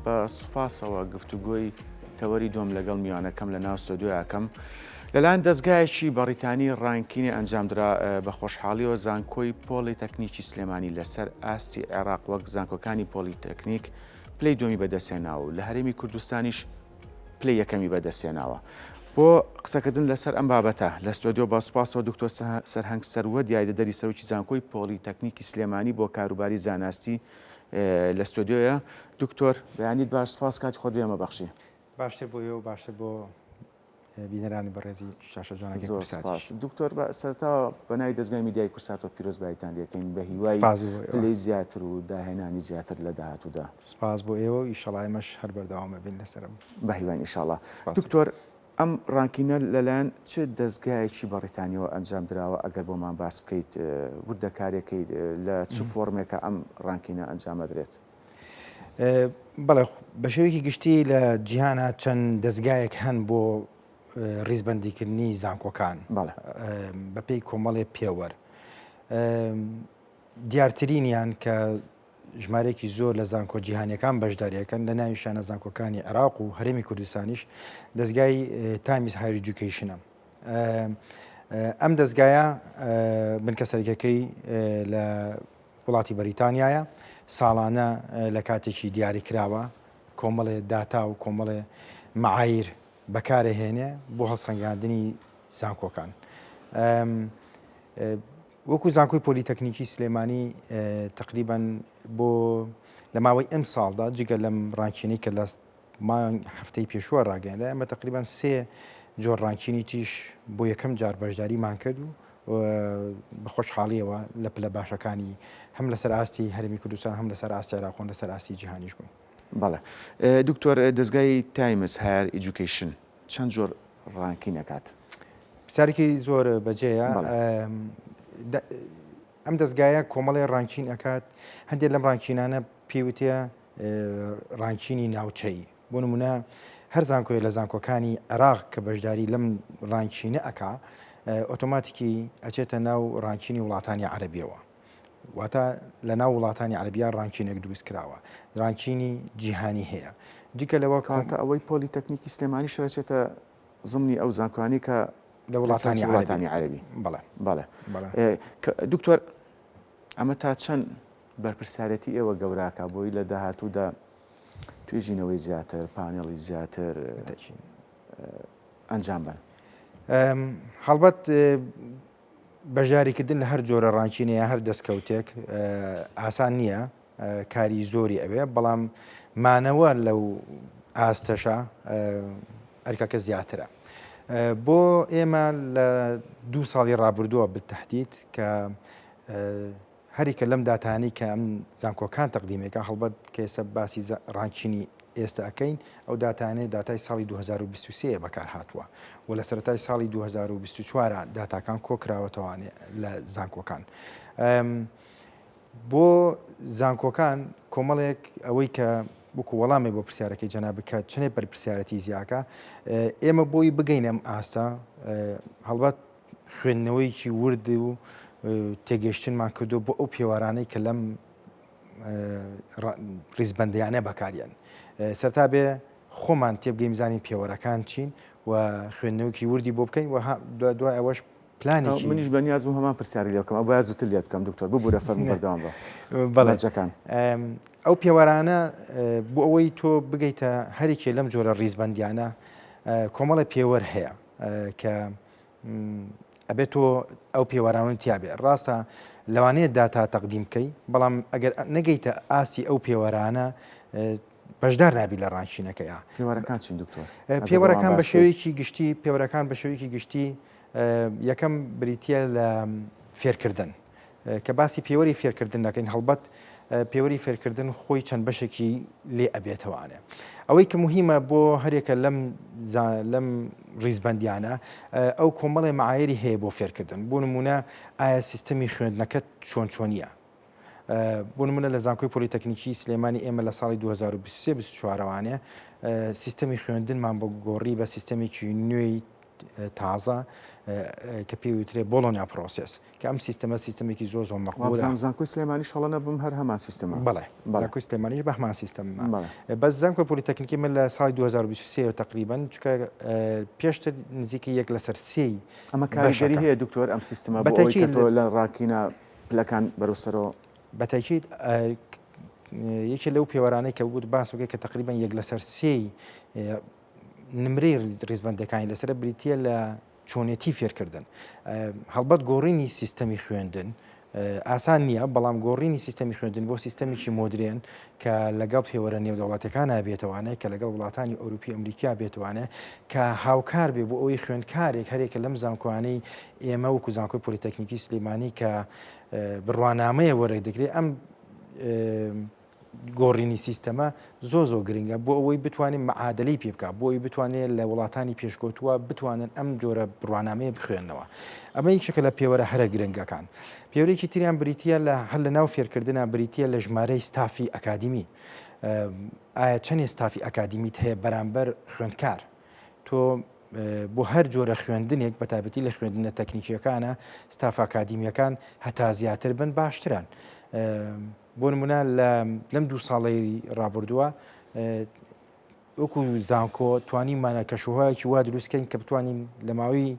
بە سوپاسەوە گفتوگۆی تەوەری دووەم لەگەڵ میوانەکەم لە ناو ستۆدیۆ ئەکەم. لەلایەن دەزگایەکی بەڕیتانی ranking ی ئەنجامدرا بە خۆشحاڵیەوە زانکۆی پۆلی تەکنیکی سلێمانی لەسەر ئاستی عێراق وەک زانکۆکانی پۆلی تەکنیک پلەی دووەمی بەدەستهێناوە و لە هەرێمی کوردستانیش پلەی یەکەمی بەدەستهێناوە. بۆ قسەکردن لەسەر ئەم بابەتە لە ستۆدیۆ بە سوپاسەوە دکتۆر سەرهەنگ سەروەت یاریدەدەری سەرۆکی زانکۆی پۆلی تەکنیکی سلێمانی بۆ کاروباری زانستی لە ستۆدیۆیە. دکتۆر بەیانیت باش سوپاس کاتی خۆت بێمە بەخشی. باشتر بۆ ئێوە و باشتر بۆ بینەرانی بەڕێزی شاشە جوانەکەی زۆر کوردساتیش. سوپاس دکتۆر بە سەرەتا بە ناوی دەزگای میدیای کوردساتەوە پیرۆزباییتان لێکەین بە هیوای سوپاس بۆ ئێوە. پلەی زیاتر و داهێنانی زیاتر لە داهاتوودا. سوپاس بۆ ئێوە و ئیشەڵا ئێمەش هەر بەردەوام ئەبین لەسەر ئەم. بە هیواین ئیشاڵا. سوپاس. دکتۆر ئەم ranking ە لەلایەن چ دەزگایەکی بەڕیتانیەوە ئەنجام دراوە ئەگەر بۆمان باس بکەیت وردەکاریەکەی لە چ فۆرمێکە ئەم ranking ە ئەنجام ئەدرێت؟ بەڵێ بە شێوەیەکی گشتی لە جیهانا چەند دەزگایەک هەن بۆ ڕیزبەندیکردنی زانکۆکان بەپێی کۆمەڵێ پێوەر دیارترینیان کە ژمارەیەکی زۆر لە زانکۆ جیهانیەکان بەشداریەکەن لە ناویشانە زانکۆکانی عێراق و هەرێمی کوردستانیش دەزگای Times Higher Education ە ئەم دەزگایە بنکە سەرەکیەکەی لە وڵاتی بەریتانیایە، ساڵانە لە کاتێکی دیاریکراوە کۆمەڵێ داتا و کۆمەڵێ معایر بەکارەهێنێ بۆ هەڵسەنگاندنی زانکۆکان. وەکو زانکۆی پۆلیتەکنیکی سلێمانی تقریبان بۆ لە ماوەی ئەم ساڵدا جگە لەم ranking ەی کە لە مانگ هەفتەی پێشووە ڕاگەیەنرا، ئێمە تەقریبەن سێ جۆر ranking ی تیش بۆ یەکەم جار بەشداریمان کرد و بە خۆشحاڵیەوە لە پلە باشەکانی هەم لەسەر ئاستی هەرێمی کوردستان هەم لەسەر ئاستی عێراق و لەسەر ئاستی جیهانیش بووین. بەڵێ دکتۆر دەزگای Times Higher Education چەند جۆر ranking ئەکات؟ پرسیارێکی زۆر بەجێیە. ئەم دەزگایە کۆمەڵێ ranking ئەکات، هەندێک لەم ranking انە پێی وتێ ranking ی ناوچەیی بۆ نمونە هەر زانکۆیە لە زانکۆکانی عێراق کە بەشداری لەم ranking ە ئەکا ئۆتۆماتیکی ئەچێتە ناو ranking ی وڵاتانی عەربیەوە واتە لە ناو وڵاتانی عەربیا ranking ێک دروست کراوە ranking ی جیهانی هەیە جگە لەوە کاتە ئەوەی پۆلی تەکنیکی سلێمانی شەرەچێتە زمنی ئەو زانکۆانی کە لە وڵاتانی وڵاتانی عەربی بەڵێ بەڵێ دکتۆر ئەمە تا چەند بەرپرسیارێتی ئێوە گەوراکا بۆی لە داهاتوودا توێژینەوەی زیاتر، پانێڵی زیاتر ئەنجام بەن. هەڵبەت بەشداریکردن لە هەر جۆرە ranking ە یا هەر دەستکەوتێک ئاسان نییە، کاری زۆری ئەوێ، بەڵام مانەوە لەو ئاستەشا ئەرکەکە زیاترە. بۆ ئێمە لە دوو ساڵی ڕابردووە بالتحدید کە هەریکە لەم داتایانەی کە ئەم زانکۆکان تەقدیمێکە هەڵبەت کە ئێستا باسی ranking ی ئێستا ئەکەین ئەو داتانەیە داتای ساڵی 2023 بەکار هاتووە و لە سەرەتای ساڵی 2024 داتاکان کۆکراوەتەوانێ لە زانکۆکان بۆ زانکۆکان کۆمەڵێک ئەوەی کە وەکو وەڵامێ بۆ پرسیارەکەی جەنابت کە چنێ بەرپرسیارەتی زیاکە ئێمە بۆی بگەین ئەم ئاستە هەڵبەت خوێندنەوەیەکی ورد و تێگەیشتنمان کردو بۆ ئەو پێوارانەی کە لەم ڕیزبەندیانە بەکاریان سەرتا بێ خۆمان تێبگەین بزانین پێوەرەکان چین و خوێندنەوەکی وردی بۆ بکەین و دوای ئەوەش پلانێکی منیش بەنیاز بووم هەمان پرسیاری لێ بکەم ئەبوایە زووتر لێت بکەم دکتۆر ببورە فەرموو بەردەوام بە بەڵێ مەرجەکان. ئەو پێوەرانە بۆ ئەوەی تۆ بگەیتە هەرێکێ لەم جۆرە ڕیزبەندیانە کۆمەڵە پێوەر هەیە کە ئەبێت تۆ ئەو پێوەرانە تیابێ ڕاستە لەوانەیە داتا تەقدیم بکەی بەڵام ئەگەر نەگەیتە ئاستی ئەو پێوەرانە بەشدار نابی لە ranking ەکەیە پێوەرەکان چین دکتۆر پێوەرەکان بە شێوەیەکی گشتی پێوەرەکان بە شێوەیەکی گشتی یەکەم بریتە لە فێرکردن کە باسی پێوەری فێرکردن دەکەین هەڵبەت پێوەری فێرکردن خۆی چەند بەشێکی لێ ئەبێتەوانێ. ئەوەی کە مهمە بۆ هەرێکە لەم لەم ڕیزبەندیانە ئەو کۆمەڵێ معایری هەیە بۆ فێرکردن بۆ نمونە ئایا سیستەمی خوێندنەکەت چۆن چۆنیە بۆ نمونە لە زانکۆی پۆلیتەکنیکی سلێمانی ئێمە لە ساڵی 2023 24 وانێ سیستەمی خوێندنمان بۆ گۆڕی بە سیستەمێکی نوێی تازە کە پێی وترێ Bologna Process کە ئەم سیستەمە سیستەمێکی زۆر زۆر مەقبوولە. وابزانم زانکۆی سلێمانیش هەڵە نەبم هەر هەمان سیستەمە. بەڵێ زانکۆی سلێمانیش بە هەمان سیستەمە. بەس زانکۆی پۆلیتەکنیکی من لە ساڵی 2023 تقریبا چونکە پێشتر نزیکەی یەک لەسەر سێی ئەمە کاریگەری هەیە دکتۆر ئەم سیستمە بۆ ئەوەی کە تۆ لە ranking ە پلەکان بەرەو سەرەوە؟ بەتەکید یەکێ لەو پێوەرانەی کە وت باس بکەی کە تقریبا یەک لەسەر سێی نمرەی ڕیزبەندەکانی لەسرە بریتە لە چۆنێتی فێرکردن. هەڵبەت گۆڕینی سیستەمی خوێندن ئاسان نییە، بەڵام گۆڕینی سیستەمی خوێندن بۆ سیستەمێکی مۆدرێن کە لەگەڵ پێوەرە نێودەوڵەتەکانە بێتوانێت کە لەگەڵ وڵاتانی ئەوروپی ئەمریکا بێتوانێت کە هاوکار بێ بۆ ئەوەی خوێندکارێک هەرێکە لەم زانکۆانەی ئێمە وەکو زانکۆی پۆلیتەکنیکی سلێمانی کە بڕوانامەیە وەرەدەگرێت ئەم گۆڕینی سیستەمە زۆر زۆر گرنگە بۆ ئەوەی بتوانێت مەعادلەی پێ بکات بۆ ئەوەی بتوانێت لە وڵاتانی پێشکەوتووە بتوانن ئەم جۆرە بڕوانامەیە بخوێننەوە ئەمە یەکێکە لە پێوەرە هەرە گرنگەکان پێوەرێکی تریان بریتە لە هەر لە ناو فێرکردنا بریتە لە ژمارەی ستافی ئەکادیمی ئایا چەندێ ستافی ئەکادیمیت هەیە بەرامبەر خوێندکار تۆ بۆ هەر جۆرە خوێندنێک بە تایبەتی لە خوێندنە تەکنیکیەکانە ستاف ئەکادیمیەکان هەتا زیاتر بن باشتران بۆ نمونە لەم دوو ساڵەی ڕابردووە وەکو زانکۆ توانیمانە کەشوهوایەکی وا دروستکەین کە بتوانین لە ماوەی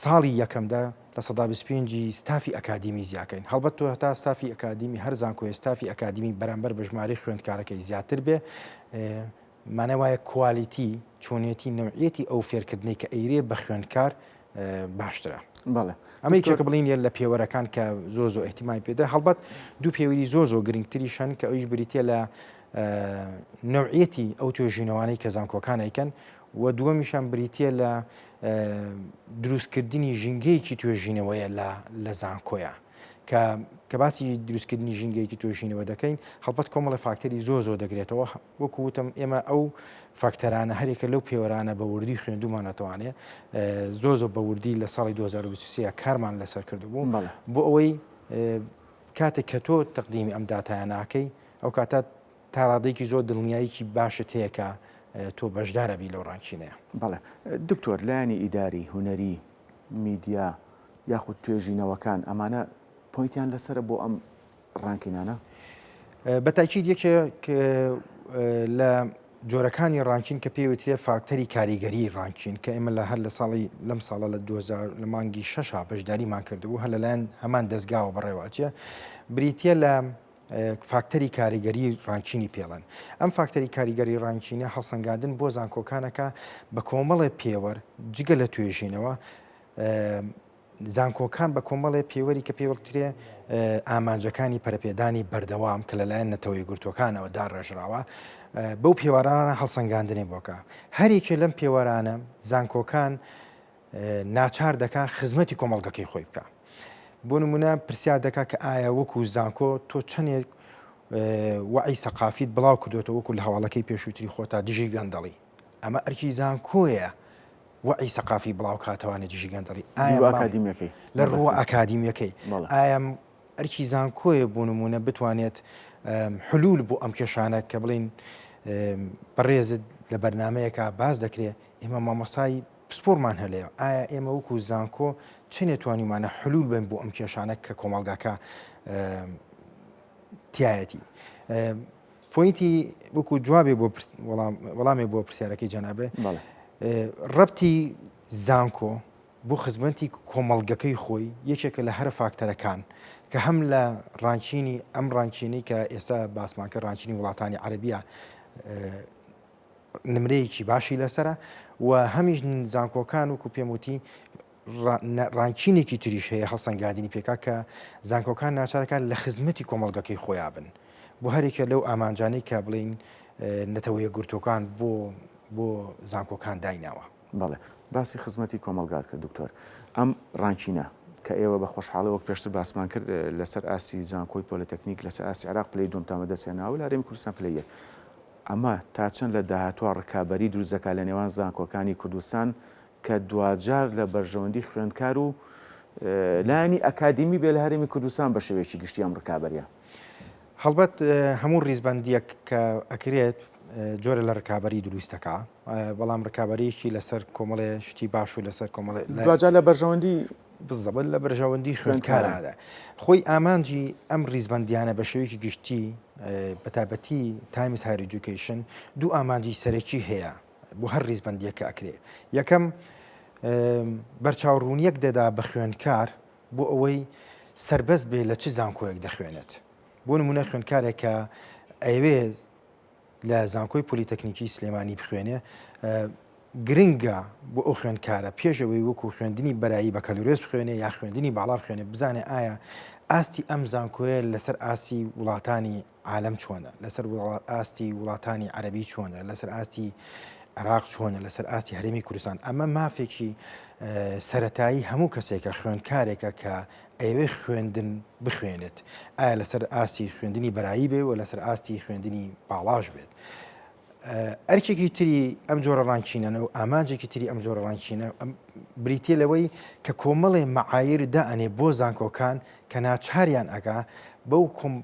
ساڵی یەکەمدا 25% ستافی ئەکادیمی زیاکەین هەڵبەت تۆ هەتا ستافی ئەکادیمی هەر زانکۆی ستافی ئەکادیمی بەرامبەر بە ژمارەی خوێندکارەکەی زیاتر بێ مانای وایە quality، چۆنیەتی، نەوعیەتی ئەو فێرکردنەی کە ئەیرێ بە خوێندکار باشترە. بەڵێ. ئەمە یەکێکە بڵێین لە پێوەرەکان کە زۆر زۆر ئیهتیمامی پێدرا. هەڵبەت دوو پێوەری زۆر زۆر گرنگتریش هەن کە ئەویش بریتییە لە نەوعیەتی ئەو توێژینەوانەی کە زانکۆکان ئەیکەن و دووەمیشان بریتییە لە دروستکردنی ژینگەیەکی توێژینەوەیە لە زانکۆیە. کە کە باسی دروستکردنی ژینگەیەکی توێژینەوە دەکەین هەڵبەت کۆمەڵی فاکتەری زۆر زۆر دەگرێتەوە وەکو وتم ئێمە ئەو فاکتەرانە هەرێکە لەو پێوەرانە بە وردی خوێندومانەتوانێ زۆر زۆر بە وردی لە ساڵی 2023 کارمان لەسەر کردبوو بۆ ئەوەی کاتێک کە تۆ تەقدیمی ئەم داتایە ناکەی ئەو کاتە تا ڕادەیەکی زۆر دڵنیاییکی باشت هەیە کە تۆ بەشدارەبی لەو ranking ەیە. بەڵێ دکتۆر لایەنی ئیداری، هونەری، میدیا یاخود توێژینەوەکان ئەمانە point یان لەسەرە بۆ ئەم ranking انە؟ بە تاکید یەکێک لە جۆرەکانی ranking کە پێی وترێ فاکتەری کاریگەری ranking کە ئێمە لە هەر لە ساڵی لەم ساڵە لە 2000 لە مانگی شەشا بەشداریمان کردبوو هەر لەلایەن هەمان دەستگاوە بەڕێوە ئەچێ بریتە لە فاکتەری کاریگەری ranking ی پێڵێن. ئەم فاکتەری کاریگەری ranking ە هەڵسەنگاندن بۆ زانکۆکانەکە بە کۆمەڵێ پێوەر جگە لە توێژینەوە زانکۆکان بە کۆمەڵێ پێوەری کە پێوەکترێ ئامانجەکانی پەرەپێدانی بەردەوام کە لەلایەن نەتەوە یەکگرتووەکانەوە داڕێژراوە بەو پێوەرانە هەڵسەنگاندنێ بۆکە هەرێکێ لەم پێوەرانە زانکۆکان ناچار دەکا خزمەتی کۆمەڵگەکەی خۆی بکا. بۆ نمونە پرسیار دەکا کە ئایا وەکو زانکۆ تۆ چەندێک وەعی سەقافیت بڵاو کردوێتەوە وەکو لە هەواڵەکەی پێشووتری خۆتا دژی گەندەڵی ئەمە ئەرکی زانکۆیە وەعی سەقافی بڵاو کاتەوانە دژی گەندەڵی ئایا ئەکادیمیەکەی لە ڕووە ئەکادیمیەکەی ئایا ئەرکی زانکۆیە بۆ نمونە بتوانێت حلول بۆ ئەم کێشانە کە بڵین بەڕێزت لە بەرنمەیەکە باس دەکرێت ئێمە مامۆسای پسپۆڕمان هەلەیە، ئایا ئێمە وەکو زانکۆ چەنێ توانیومانە حلول بن بۆ ئەم کێشانە کە کۆمەڵگاکە تایەتی؟ point ی وەکو جوابێ بۆ وەڵامێ بۆ پرسیارەکەی جەنابێ ڕەبتی زانکۆ بۆ خزمەتی کۆمەڵگەکەی خۆی یەکێکە لە هەرە فاکتەرەکان کە هەم لە ranking ی ئەم ranking ی کە ئێستا باسمان کرد ranking ی وڵاتانی عەربیە نمرەیەکی باشی لەسەرە و هەمیش زانکۆکان وەکو پێم وتی ranking ێکی تریش هەیە هەڵسەنگاندنی پێکا کە زانکۆکان ناچارەکان لە خزمەتی کۆمەڵگەکەی خۆیان بن بۆ هەرێکە لەو ئامانجانەی کە بڵین نەتەوە یەکگرتووەکان بۆ بۆ زانکۆکان دایناوە. بەڵێ باسی خزمەتی کۆمەڵگات کرد دکتۆر ئەم ranking ە کە ئێوە بە خۆشحاڵی وەک پێشتر باسمان کرد لەسەر ئاستی زانکۆی پۆلیتەکنیک لەسەر ئاستی عێراق پلەی دووەمتان بەدەستهێناوە لە هەرێمی کوردستان پلەی یەک ئەمە تا چەند لە داهاتووا ڕکابەری دروست دەکات لە نێوان زانکۆکانی کوردستان کە دواجار لە بەرژەوەندی خوێندکار و لایەنی ئەکادیمی بێ لە هەرێمی کوردستان بە شێوەیەکی گشتی ئەم ڕکابەریە؟ هەڵبەت هەموو ڕیزبەندییەک کە ئەکرێت. جۆرە لە ڕکابی دروستەکە بەڵام ڕکابەریەکی لەسەر کۆمەڵێ شتی باش و لەسەر کۆمەڵێ دواجار لە بەرژەوەندی بزەبت لە بەرژەوەندی خوێندکارانە خۆی ئامانجی ئەم ڕیزبەندیانە بە شێوەیەکی گشتی بەتابەتی Times Higher Education دوو ئامانجی سەرەکی هەیە بۆ هەر ڕیزبەندیەکە ئەکرێ یەکەم بەرچاوڕوونیەک دەدا بە خوێندکار بۆ ئەوەی سربەست بێ لە چ زانکۆیەک دەخوێنێت بۆ نمونە خوێندکارێک کە ئەیەوێ لە زانکۆی پۆلیتەکنیکی سلێمانی بخوێنێ گرنگە بۆ ئەو خوێندکارە پێش ئەوەی وەکو خوێندنی بەرایی بەکەلورێس بخوێنێ یا خوێندنی باڵا بخوێنێ بزانێ ئایا ئاستی ئەم زانکۆیە لەسەر ئاستی وڵاتانی عالەم چۆنە لەسەر ئاستی وڵاتانی عەربی چۆنە لەسەر ئاستی عراق چۆنە لەسەر ئاستی هەرێمی کوردستان ئەمە مافێکی سەتایی هەموو کەسێکە خوێندکارێکە کە ئەیەوێ خوێندن بخوێنێت ئایا لەسەر ئاستی خوێندنی بەرایی بێ و لەسەر ئاستی خوێندنی باڵاش بێت. ئەرکێکی تری ئەم جۆرە ranking انە و ئامانجێکی تری ئەم جۆرە ranking ە بریتە لەوەی کە کۆمەڵێ مەعایر دائەنێ بۆ زانکۆکان کە ناچاریان ئەگا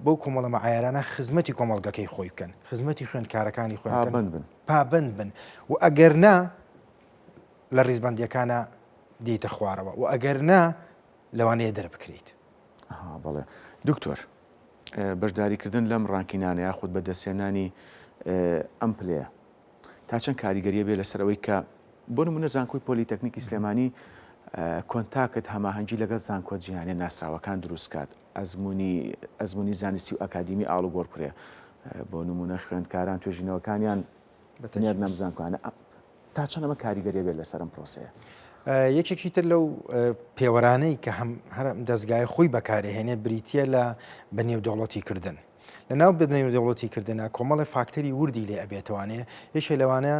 بەو کۆمەڵە مەعایرانە خزمەتی کۆمەڵگەکەی خۆی بکەن خزمەتی خوێندکارەکانی خۆیان پابند بن پابند بن و ئەگەر نا لە ڕیزبەندیەکانە دێیتە خوارەوە و ئەگەر نا لەوانەیە دەربکرێیت. ئەها بەڵێ دکتۆر بەشداریکردن لەم ranking انە یاخود بەدەستهێنانی ئەم پلەیە تا چەند کاریگەریە بێ لەسەر ئەوەی کە بۆ نمونە زانکۆی پۆلیتەکنیکی سلێمانی contact هەماهەنگی لەگەڵ زانکۆ جیهانیە ناسراوەکان دروستکات ئەزمموی ئەزمموی زانستی و ئەکادیمی ئاڵوگۆڕ بکرێ بۆ نمونە خوێندکاران توێژینەوەکانیان بنێرنە ئەم زانکۆیانە تا چەند ئەمە کاریگەریە بێت لەسەر ئەم پرۆسەیە؟ یەکێکی تر لەو پێوەرانەی کە هەم هەر دەزگای خۆی بەکارهێنێ بریتە لە بە نێودەوڵەتی کردن. لە ناو بە نێودەوڵەتی کردنە کۆمەڵی فاکتەری وردی لێ ئەبێتوانێ یەکێ لەوانە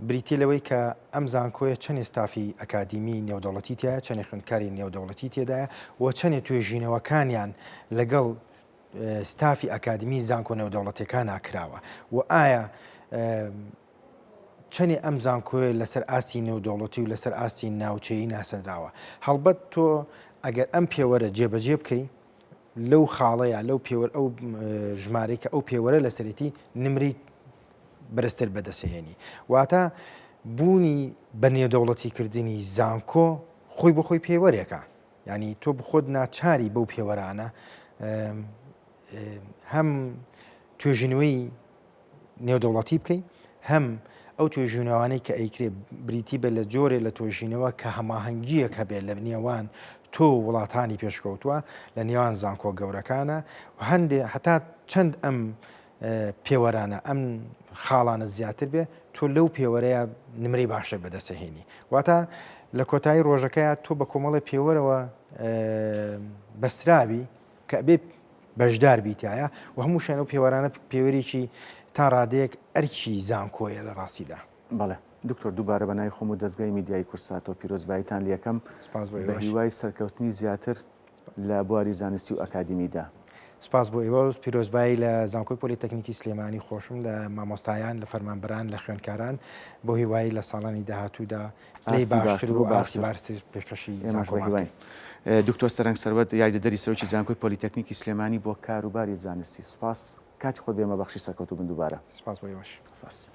بریتە لەوەی کە ئەم زانکۆیە چەندێ ستافی ئەکادیمی نێودەوڵەتی تایە چەندێ خوێندکاری نێودەوڵەتی تێدایە و چەندێ توێژینەوەکانیان لەگەڵ ستافی ئەکادمی زانکۆ نێودەوڵەتەکان کراوە و ئایا چەنێ ئەم زانکۆیە لەسەر ئاستی نێودەوڵەتی و لەسەر ئاستی ناوچەیی ناسێنراوە؟ هەڵبەت تۆ ئەگەر ئەم پێوەرە جێبەجێ بکەی لەو خاڵەیە لەو پێوەر ئەو ژمارەی کە ئەو پێوەرە لەسەرێتی نمرەی بەرزتر بەدەسهێنی واتە بوونی بە نێودەوڵەتیکردنی زانکۆ خۆی بۆ خۆی پێوەرێکە ینی تۆ بخۆت ناچاری بەو پێوەرانە هەم توێژینەوەی نێودەوڵەتی بکەی هەم ئەو توێژینەوانەی کە ئەیکرێ بریتی بێت لە جۆرێ لە توێژینەوە کە هەماهەنگیەک هەبێت لە نێوان تۆ وڵاتانی پێشکەوتووە لە نێوان زانکۆ گەورەکانە و هەندێ هەتا چەند ئەم پێوەرانە ئەم خاڵانە زیاتر بێ تۆ لەو پێوەرەیە نمرەی باشتر بەدەسەهێنی واتە لە کۆتایی ڕۆژەکەی تۆ بە کۆمەڵی پێوەرەوە بەسراوی کە ئەبێ بەشدار بی تیایا و هەمووشیان ئەو پێوەرانە پێوەرێکی تا ڕادەیەک ئەرکی زانکۆیە لە ڕاستیدا. بەڵێ دکتۆر دووبارە بە ناوی خۆم و دەزگای میدیایی کوردساتەوە پیرۆزباییتان لێکەم سپاس بۆ بە ئێوەش. هیوای سەرکەوتنی زیاتر لە بواری زانستی و ئەکادیمیدا. سپاس بۆ ئێوە و پیرۆزبایی لە زانکۆی پۆلیتەکنیکی سلێمانی خۆشم لە مامۆستایان لە فەرمانبەران لە خوێندکاران بۆ هیوایی لە ساڵانی داهاتوودا پلەی ئاستی باشتر باشتر و و ئاستی باشتر باشتر پێشکەشی ئێمەش بە زانکۆمان هیواین. بکەین. دکتۆر سەرەنگ سەروەت یاریدەدەری سەرۆکی زانکۆی پۆلیتەکنیکی سلێمانی بۆ کاروباری زانستی سوپاس کاتی خۆت بێمە بەخشی سەرکەوتوو بن دووبارە. سپاس بۆ ئێوەش. سپاس.